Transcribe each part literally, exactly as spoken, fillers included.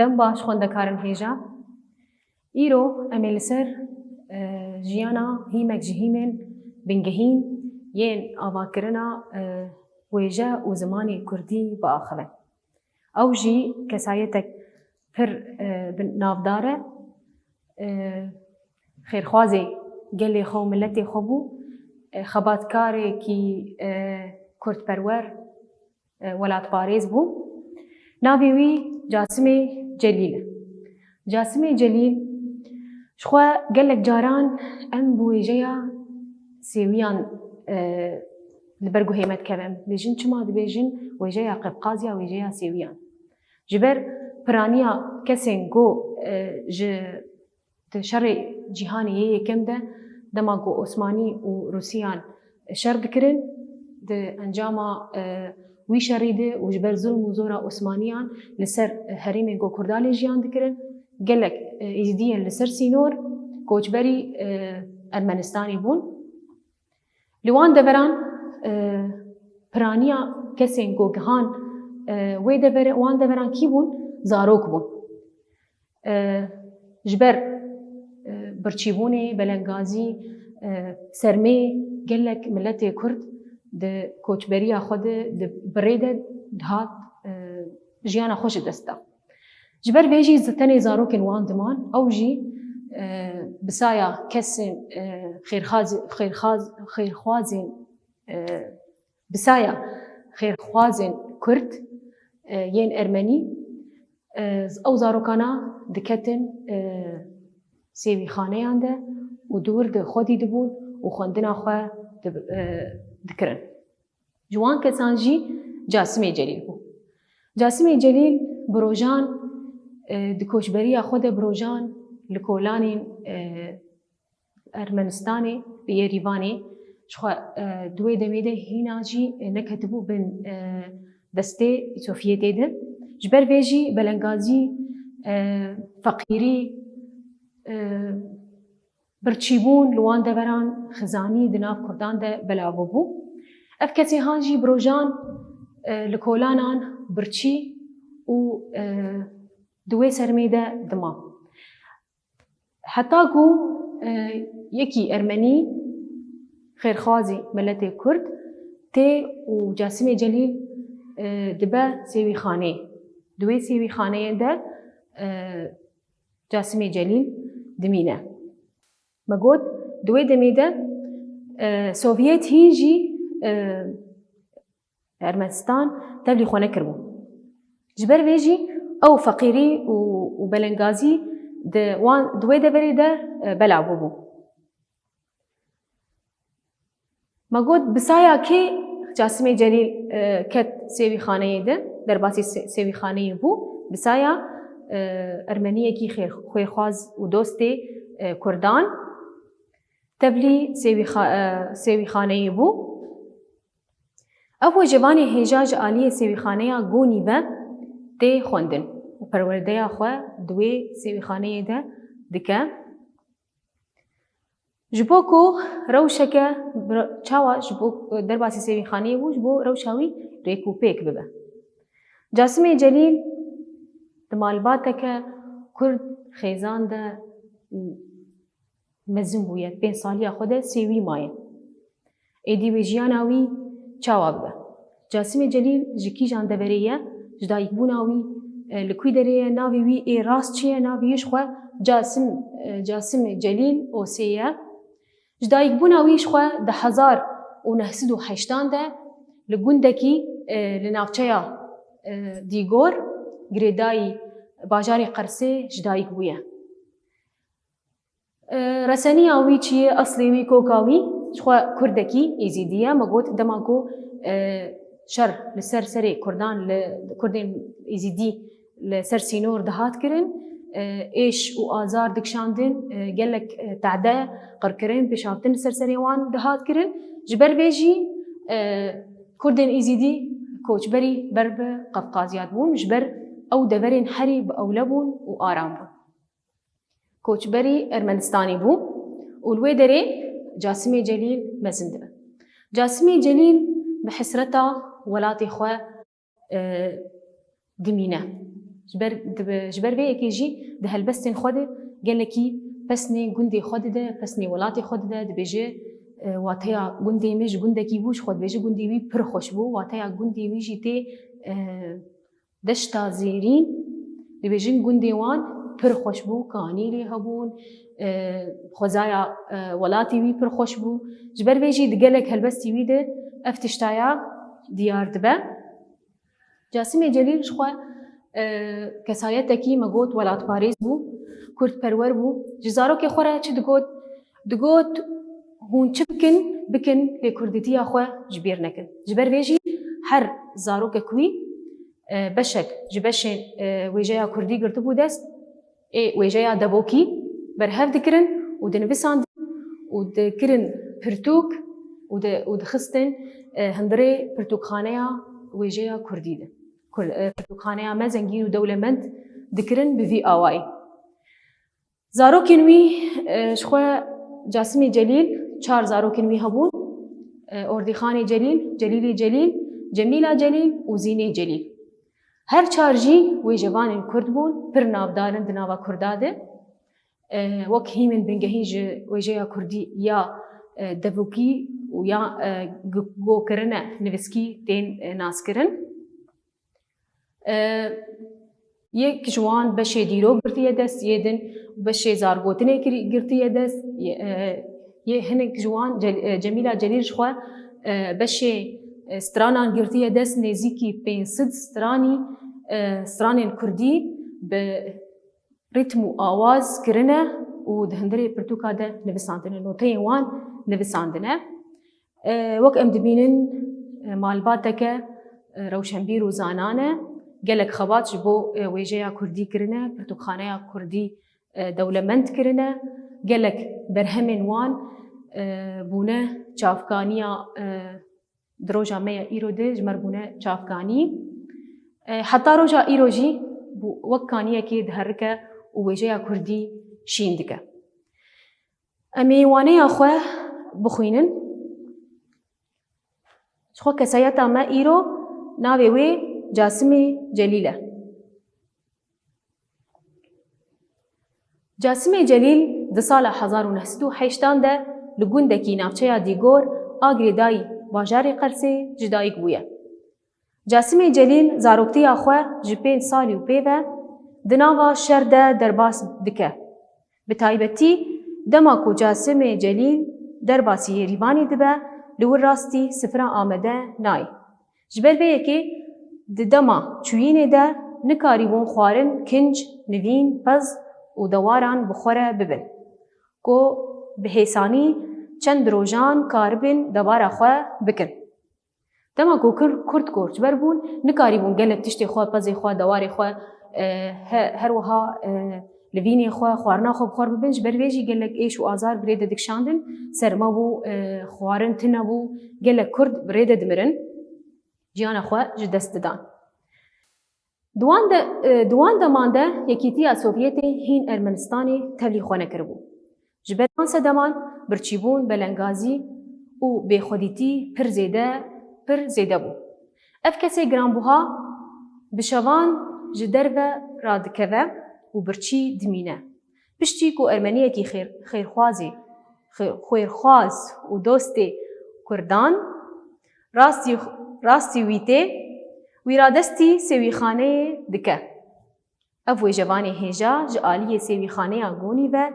Dem baş xwendekarên hêja. Îro em ê li ser, e, jiyana hîmek ji hîmên bingehîn yên avakirina, e, wêje û zimanê kurdî biaxivin. Ew jî kesayetek pir, e, bi navdar e, e, xêrxwazê gelê xwe û miletê xwe bû, e, xebatkarekî, e, kurdperwer, e, welatparêz bû. Navê wî Casimê Celîl e. Casimê Celîl, ji xwe gelek caran em bi wêjeya Sêwiyan, e, li ber guhê me dikeve. Em dibêjin, çima dibêjin wêjeya Qefqaziya, wêjeya Sêwiyan? Ji ber piraniya kesên ku, e, ji di şerê cîhanê yê yekem de dema ku Osmanî û Rûsiyan şer dikirin, di encama, e, wî şerî de û ji ber zulm û zora Osmaniyan li ser herêmên ku Kurda lê jiyan dikirin, gelek, e, Êzidiyên li ser sînor koçberî, e, Ermenistanê bûn. Li wan deveran, e, piraniya kesên ku gihan, e, wê devere, wan deveran kî bûn? Zarok bûn. E, ji ber, e, birçîbûnê, belengazî, e, sermê gelek miletê Kurd di koçberiya xwe de, di birê de dihat, e, jiyana xwe ji dest da. Ji ber vê jî zi-, tenê zarokên wan diman, ew jî, e, bi saya kesên, e, xêrxaz-, xêrxaz-, xêrxwazên, e, bi saya xêrxwazên Kurd, e, yên Ermenî, e, ew zarokana diketin, e, sêwîxaneyan de û di wir de xwedî dibûn û xwendina xwe di-, e, dikirin. Ji wan kesan jî Casimê Celîl bû. Casimê Celîl bi rojan, e, di koçberiya xwe de bi rojan li kolanên, e, Ermenistanê, bi Yerîvanê, ji xwe, e, di wê demê de hîna jî, e, neketibû bin, e, destê Sovyetê de. Ji ber vê jî belengazî, e, feqîrî, e, birçîbûn li wan deveran xizanî di nav Kurdan de belav bûbû. Ev kesê han jî bi rojan, e, li kolanan birçî û, e, di wê sermê de dima. Heta ku, e, yekî Ermenî, xêrxwazî miletê Kurd, tê û Casimê Celîl, e, dibe sêwîxaneyê. Di wê sêwîxaneyê de, e, Casimê Celîl dimîne. Me got, di wê demê de, e, Sovyet hîn jî, e, Ermenistan tevlî xwe nekiribû. Ji ber vê jî ew feqîrî û, û belengazî di wan, di wê deverê de, e, belav bûbû. Me got, bi saya kê Casimê Celîl, e, ket sêwîxaneyê de, derbasî sê-, sêwîxaneyê bû, bi saya, e, Ermeniyekî xêr-, xêrxwaz û dostê, e, Kurdan tevlî sêwîxa-, e, sêwîxaneyê bû. Ev wêjevanê hêja ji aliyê sêwîxaneya Gonî ve tê xwendin û perwerdeya xwe di wê sêwîxaneyê de dike. Ji bo ku rewşeke bi-, çawa ji bo derbasî sêwîxaneyê bû, ji bo rewşa wî rêk û pêk bibe. Casimê Celîl di malbateke Kurd xêzan de mezin bûye, pênc saliya xwe de sêwî maye. Êdî wê jiyana wî çawa bibe? Casimê Celîl ji kîjan deverê ye? Ji dayikbûna wî, e, li kwî derê ye? Navê wî ê rast çi ye? Navê wî ji xwe Casim, e, Casimê Celîl Osê ye. Ji dayikbûna wî ji xwe di hezar û neh sed û heştan de li gundekî, e, li navçeya, e, Dîgor, girêdayî bajarê Qersê ji dayik bûye. E, reseniya wî çi ye, eslê wî, koka wî, ji xwe Kurdekî Êzîdî ye. Me got, dema ku, e, şer li ser serê Kurdan, li Kurdên Êzîdî li ser sînor dihat kirin, e, êş û azar dikişandin, e, gelek, e, tade, qirkirin, pêşhatin li ser serê wan dihat kirin. Ji ber vê jî, e, Kurdên Êzîdî koçberî ber bi Qefqaziya dibûn, ji ber ew deverên herî bi ewle bûn û aram bûn. Koçberî Ermenistanê bû û li wê derê Casimê Celîl mezin dibe. Casimê Celîl bi hesreta welatê xwe, e, dimîne. Ji ber, dibe, ji ber vê yekê jî di helbestên xwe de gelekî pesnê gundê xwe dide, pesnê welatê xwe dide, dibêje, e, wateya gundê min ji gundekî bû, ji xwe dibêje gundê wî pir xweş bû, wateya gundê wî jî tê, e, Deşta Zêrîn, dibêjin gundê wan pir xweş bû, kanî lê hebûn, e, xwezaya, e, welatê wî pir xweş bû. Ji ber vê jî di gelek helbestî wî de ev tiştaya diyar dibe. Casimê Celîl ji xwe, e, kesayetekî me got welatparêz bû, kurdperwer bû. Ji zarokê xwe re çi digot? Digot, hûn çi bikin, bikin, lê kurdîtiya xwe ji bîr nekin. Ji ber vê jî her zarokek wî, e, beşek ji beşên, e, wêjeya kurdî girtibû dest, ê wêjeya devokî berhev dikirin û dinivisandin û dikirin pirtûk û di-, û dixistin, e, hundirê pirtûkxaneya wêjeya kurdî de. Kur-, e, pirtûkxaneya me zengîn û dewlemend dikirin bi vî awayî. Zarokên wî, e, ji xwe Casimê Celîl, çar zarokên wî hebûn. E, Ordîxanê Celîl, Celîlê Celîl, Cemîla Celîl û Zînê Celîl. Her çar jî wêjevanên kurd bûn, pir navdar in di nava kurda de. E, wek hîmên bingehîn ji wêjeya kurdî ya, e, devokî û ya, e, gu-, gokirine nivîskî tên, e, naskirin. E, yek ji wan beşê dîrok girtiye dest, yê din beşê zargotinê kir-, girtiye dest, yê, e, yê hinek ji wan Cel-, e, Cemîla Celîl ji xwe, e, beşê, e, stranan girtiye dest, nêzîkî pênc sed stranî, e, stranên kurdî bi rîtm û awaz kirine û di hundirê pirtûka de nivisandine, noteyên wan nivisandine. E, wek em dibînin, e, malbateke, e, rewşenbîr û zanan e. Gelek xebat ji bo, e, wêjeya kurdî kirine, pirtûkxaneya kurdî, e, dewlemend kirine. Gelek berhemên wan, e, bûne çavkaniya, e, di roja me ya îro de ji me re bûne çavkanî. E, heta roja îro jî bû-, wek kaniyekê diherike û wêjeya kurdî şîn dike. Em ê waneya xwe bixwînin. Ji xwe kesayeta me îro navê wê Casimê Celîl e. Casimê Celîl di sala hezar û neh sed û heştan de li gundekî navçeya Dîgor a girêdayî bajarê Qersê ji dayik bûye. Casimê Celîl zaroktiya xwe ji pênc salî û pê ve di nava şer de derbas dike. Bi taybetî dema ku Casimê Celîl derbasî Yêrîvanê dibe, li wir rastî sifira amade nayê. Ji ber vê yekê di dema çûyînê de nikarîbûn xwarin kinc, nivîn, pez û dewaran bi xwe re bibin, ku bi hêsanî çend rojan karibin dewara xwe bikin. Dema ku kur-, kurd koçber bûn, nikarîbûn gelek tiştê xwe, pezê xwe, dewarê xwe, e, he-, her wiha, e, livînê xwe, xwarina xwe bi xwe re bibin. Ji ber vê jî gelek êş û azar bi rê de dikişandin. Serma bû, e, xwarin tune bû, gelek kurd bi rê de dimirin, jiyana xwe ji dest didan. Di wan de, e, di wan deman de Yekîtiya Sovyetê hîn Ermenistanê tevlî xwe nekiribû. Ji ber van sedeman birçîbûn, belengazî û bêxwedîtî pir zêde, pir zêde bû. Ev kesê giranbuha bi şevan ji derve radikeve û birçî dimîne. Piştî ku ermeniyekî xêr-, xêrxwazî, xê-, xêrxwaz û dostê kurdan rastî, rastî wî tê, wî radestî sêwîxaneyê dike. Ev wêjevanê hêja ji aliyê sêwîxaneya gonî ve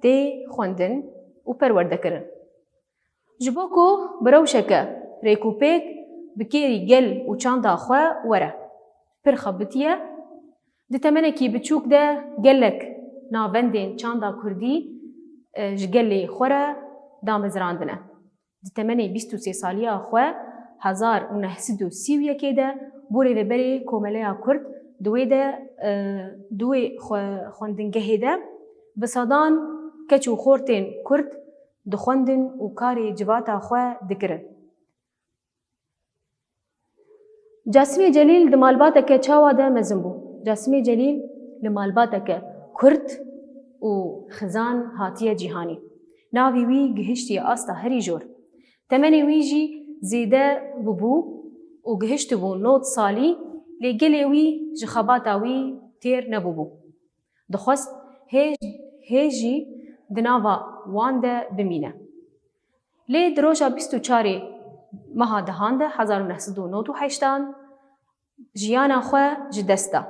tê xwendin û perwerdekirin. Ji bo ku bi rewşeke rêkûpêk bi kêrî gel û çanda xwe were, pir xebitiye. Di temenekî biçûk de gelek navendên çanda kurdî, e, ji gelê xwe re damezrandine. Di temenê bîst û sê saliya xwe, hezar û neh sed û sî û yekê de, bo rêveberê Komeleya Kurd di wê de, e, di wê xwe-, xwendingehê de bi sedan keç û xortên kurd dixwendin û karê civata xwe dikirin. Casimê Celîl di malbateke çawa de mezin bû? Casimê Celîl li malbateke kurd û xizan hatiye cîhanê. Navê wî gihiştiye asta herî jor. Temenê wî jî zêde bûbû û gihiştibû nod salî, lê gelê wî ji xebata wî têr nebûbû. Dixwest hê, hê jî di nava wan de bimîne. Lê di roja bîst û çarê meha dehan de hezar û neh sed û nod û heştan jiyana xwe ji dest da.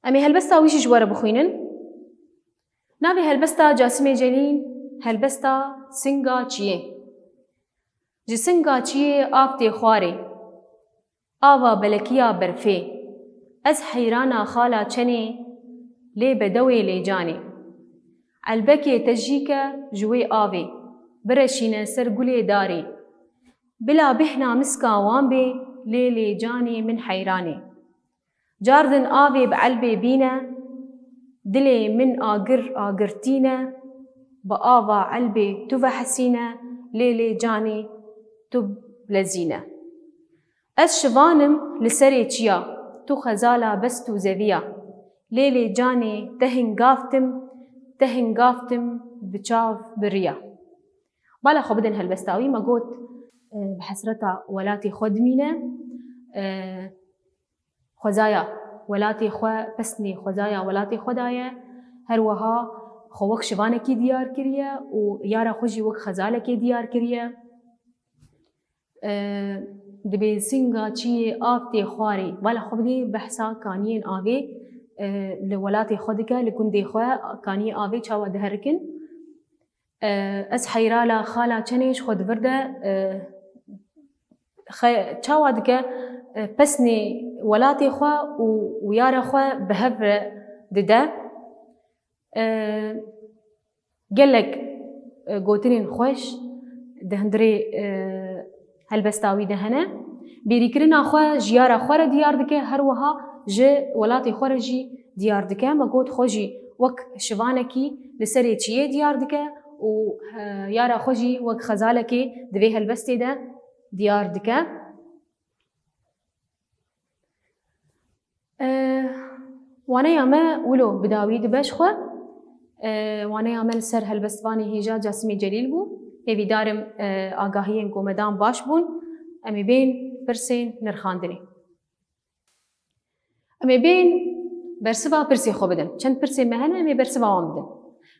Em ê helbesta wî jî ji we re bixwînin. Navê helbesta Casimê Celîl, helbesta Singa Çiyê. Ji singa çiyê av tê xwarê, ava belekiya berfê. Ez heyrana xala çenê, lê bedewê lê canê. Elbekê te jî ke ji wê avê, bireşîne ser gulê darê. Bila bêhna miska wan bê, lê lê canê min heyranê. Cardin avê bi elbê bîne, dilê min agir agir tîne, bi ava elbê tu vehesîne, lê lê canê tu bilezîne. Ez şivan im li serê çiya, tu xezala best û zeviya, lê lê canê te hingav tim, te hingav tim bi çav bi riya. Bala xwe bidin helbesta wî, me got, e, bi hesreta welatê xwe dimîne, e, xwezaya welatê xwe, pesnê xwezaya welatê xwe daye, her wiha xwe wek şivanekî diyar kiriye û yara xwe jî wek xezalekê diyar kiriye. E, dibê singa çiyê av tê xwarê. Vala xwe bidê behsa kaniyên avê, e, li welatê xwe dike, li gundê xwe kaniyê avê çawa diherikin. E, ez heyrala xala çenê ji xwe di vir de, e, xe-, çawa dike, e, pesnê welatê xwe û, û yara xwe bi hev re dide. E, gelek, e, gotinên xweş di hundirê, e, helbesta wî de hene. Bêrîkirina xwe ji yara xwe re diyar dike, her wiha ji welatê xwe re jî diyar dike. Me got xwe jî wek şivanekî li serê çiyê diyar dike û, e, yara xwe jî wek xezalekê di vê helbestê de diyar dike. E, waneya me wilo bi dawî dibe ji xwe. E, waneya me li ser helbestvanê hêja Casimê Celîl bû. Hêvîdar im, e, agahiyên ku me dan baş bûn. Em ê bên pirsên nirxandinê. Em ê bên bersiva pirsê xwe bidin. Çend pirsên me hene, em ê bersiva wan bidin.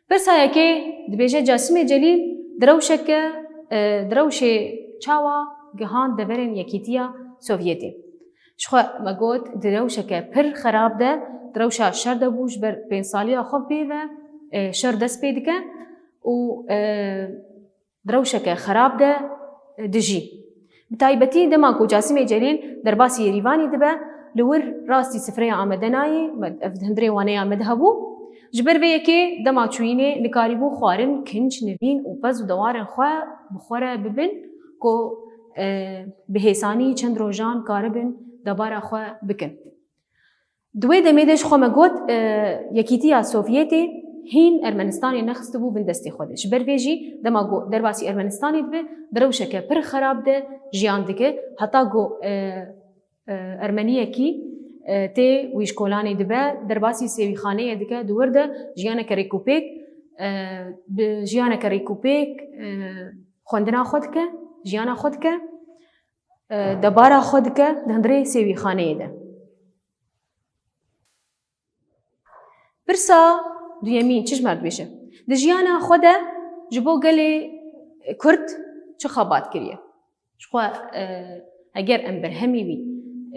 Pirsa yekê dibêje Casimê Celîl di rewşeke, e, di rewşê çawa gihand deverên Yekîtiya Sovyetê. Ji xwe me got, di rewşeke pir xerab de, di rewşa şer de bû, ji ber pênc saliya xwe pê ve, e, şer dest pê dike û, e, di rewşeke xerab de, e, dijî. Bi taybetî dema ku Casimê Celîl derbasî Yerîvanê dibe, li wir rastî sifreya Amede nayê, me, ev di hundirê waneya me de hebû. Ji ber vê yekê dema çûyînê nikarîbû xwarin, kinc, nivîn û pez û dewarên xwe bi xwe re bibin ku, e, bi hêsanî çend rojan karibin debara xwe bikin. Di wê demê de ji xwe me got, e, Yekîtiya Sovyetê hîn Ermenistanê nexistibû bin destê xwe de. Ji ber vê jî dema ku derbasî Ermenistanê dibe, di rewşeke pir xerab de jiyan dike. Heta ku, e, e, Ermeniyekî, e, tê wî ji kolanê dibe, derbasî sêwîxaneyê dike, di wir de jiyaneke rêkûpêk, e, bi jiyaneke rêkûpêk, e, xwendina xwe dike, jiyana xwe dike, e, debara xwe dike di hundirê sêwîxaneyê de. Pirsa duyemîn çi ji me re dibêje? Di jiyana xwe de ji bo gelê Kurd çi xebat kiriye? Ji xwe, e, eger em berhemî wî,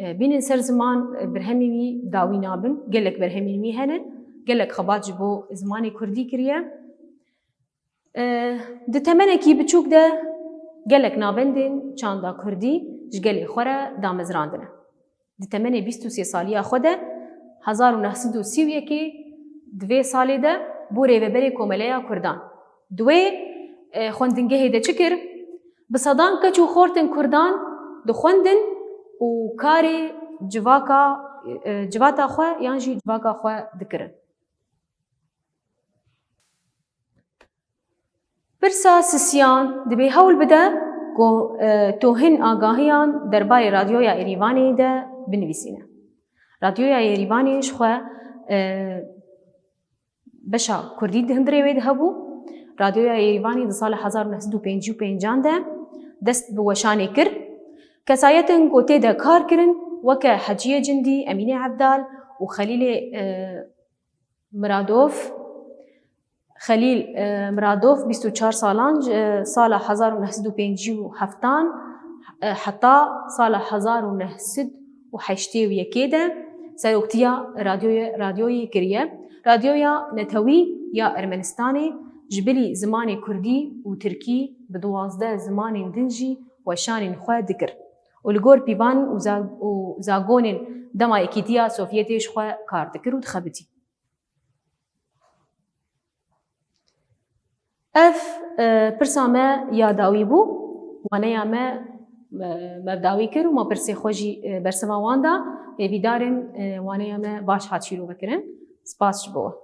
e, bînin ser ziman, e, berhemî wî dawî nabin. Gelek berhemên wî hene. Gelek xebat ji bo zimanê Kurdî kiriye. E, di temenekî biçûk de gelek navendên çanda Kurdî ji gelê xwe re damezrandine. Di temenê bîst û sê saliya xwe de, hezar û neh sed û sî û yekê, di vê salê de bû rêveberê Komeleya Kurdan. Di wê, e, xwendingehê de çi kir? Bi sedan keç û xortên Kurdan dixwendin û karê civaka, e, civata xwe yan jî civaka xwe dikirin. Pirsa sisiyan dibê hewl bide ku, e, tohîn agahiyan derbarê Radyoya Êrîvanê de binivîsîne. Radyoya Êrîvanê ji xwe, e, beşa Kurdî di hundirê wê de hebû. Radyoya Êrîvanê di sala hezar û neh sed û pêncî û pêncan de dest bi weşanê kir. Kesayetên ku tê de kar kirin, Weke Heciyê Cindî, Emînê Evdal û Xelîlê, e, Miradov. Xelîl, e, Miradov bîst û çar salan, e, sala hezar û neh sed û pêncî û heftan, e, heta sala hezar û neh sed û heştê û yekê de seroktiya radyoyê, radyoyê kiriye. Radyoya Netewî ya Ermenistanê ji bilî zimanê kurdî û tirkî bi duwazdeh zimanên din jî weşanên xwe dikir û li gor pîvan û za-, û zagonên dema Yekîtiya Sovyetê ji xwe kar dikir û dixebitî. Ev, e, pirsa me ya dawî bû. Waneya me, e, me bi dawî kir û me pirsê xwe jî, e, bersiva wan da. Hêvîdar im, e, waneya me baş hat şîrove kirin. Spas ji bo we.